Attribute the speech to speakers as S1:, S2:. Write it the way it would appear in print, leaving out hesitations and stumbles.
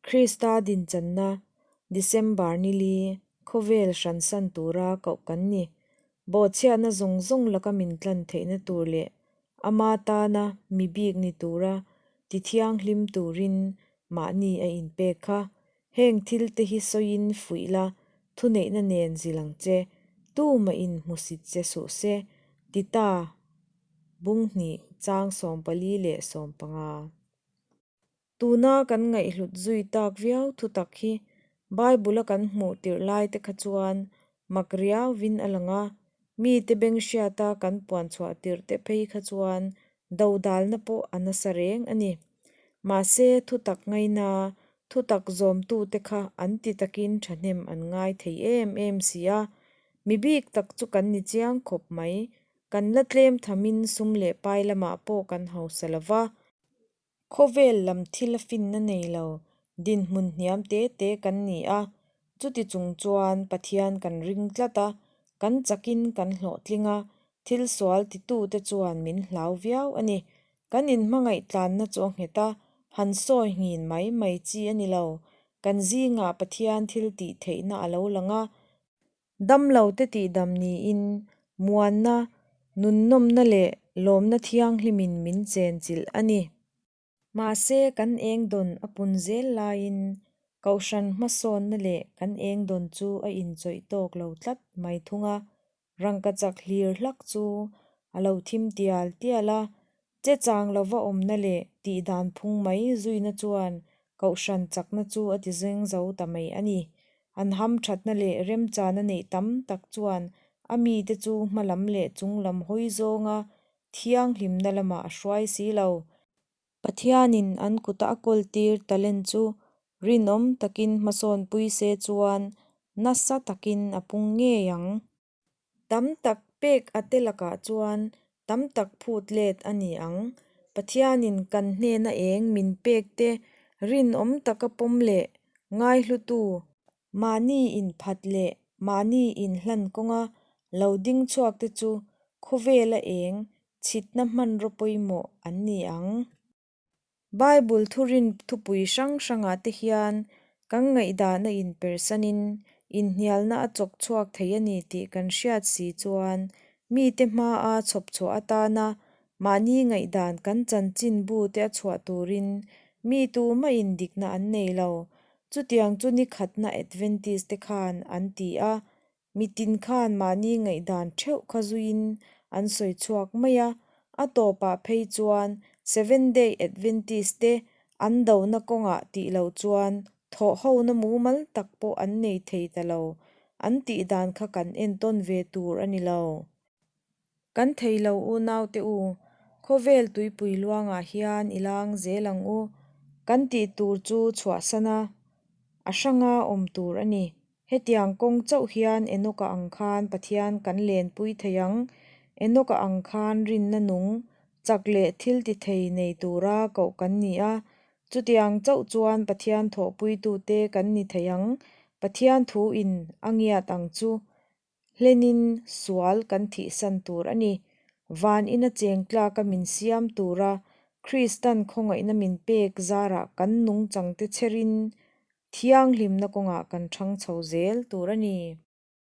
S1: Krista dinchanna, December ni li, khawvel hransan tura koh kan ni. Bawhchhiatna zawng zawng laka min tlan theihna tur leh ama tana mi bik ni tura tithianghlim turin mahni a inpek kha. Heng thil te hi sawiin fuih la, thuneihna nen zil ang che. Tumah in hmusit che suh se, ti ta bung hnih chang 44 15. Tuna kan ngaihhlut zui tak viau thutak hi Bible-a kan hmuh tirh lai te kha chuan mak riauvin a lang a, mite beng hriata kan puan chhuah tirh te phei kha chuan dodalna pawh a nasa reng a ni. Mahse, thutak ngaina, thutak zawmtute kha an ti takin thahnem an ngai thei em em si a, mi bik tak chu kan ni chiang khawp mai. Kan la tlem thamin sum leh pai lamah pawh kan hausa lo va. Khawvel lam thil a finna nei lo, dinhmun hniam te te kan ni a, chuti chung chuan Pathian kan ring tlat a, kan chakin kan hlawhtling a, thil sual titute chuan min hlau viau a ni. Kan inhmangaih tlanna chu a nghet a, han sawi nghin mai mai chi a ni lo. Kan zingah Pathian thil tih theihna a lo lang a, Damlote tihdam niin muanna, nunnawmna leh lawmna thianghlimin min chenchilh a ni. Mahse, kan eng dawn a pun zel laiin Kohhran hmasawnna leh kan eng dawn chu a inchawih tawk lo tlat mai thung a, rangkachak hlir hlak chu a lo thim tial tial a, Che chang lova awmna leh tihdan phung mai zuina chuan kohhran chakna chu a ti zeng zo ta mai a ni. An hamthatna leh remchana neih tam tak chuan a mite chu hma lam leh chung lam hawi zawnga thianghlimna lamah a hruai si lo. Pathianin an kuta a kawltir talent chu rinawm takin hmasawnpui se chuan nasa takin a pung ngei ang. Tam tak pek a te lakah chuan tam tak phut let a ni ang. Pathianin kan hnena eng min pek te rinawm taka pawm leh ngaihlutu, mahni inphat leh mahni inhlan kawnga lo ding chhuak te chu khawvela eng chhitna hmanraw pawimawh an ni ang. Bible thurin thupui hrang hrangah te hian kan ngaihdan a inpersanin inhnialna a chawk chhuak thei a ni tih kan hriat si chuan mite hmaa chhawp chhuah atana mahni ngaihdan kan chanchinbu te a chhuah turin mi tumahin dikna an nei lo. Chutiang chu ni khatna Adventist te khan an ti a, Mitin khan mahni ngaihdan theuh kha zuiin an sawi chhuak mai a, a tawpah phei chuan Seventh Day Adventist te an dona kawngah tih loh chuan thawhhona mumal tak pawh an nei thei ta lo, an tih dan kha kan entawn ve tur a ni lo. Kan thei lo unaute u, khawvel tuipui luangah hian i lang zel ang u. Kan tih tur chu chhuahsan a, a hranga awm tur a ni. Hetiang kawng chauh hian Enoka ang khan Pathian kan lenpui thei ang. Enoka ang khan rinna nung, chak leh thil ti thei nei tura koh kan ni a. Chutiang chauh chuan Pathian thawhpuitute kan ni thei ang. Pathian thuin a ngiat ang chu. Hlenin sual kan thihsan tur a ni. Van ina cheng tlaka min siam tura Kristan khawngaihna min pek zarah kan nungchangte chherin thianghlimna kawngah kan thang chho zel tur a ni.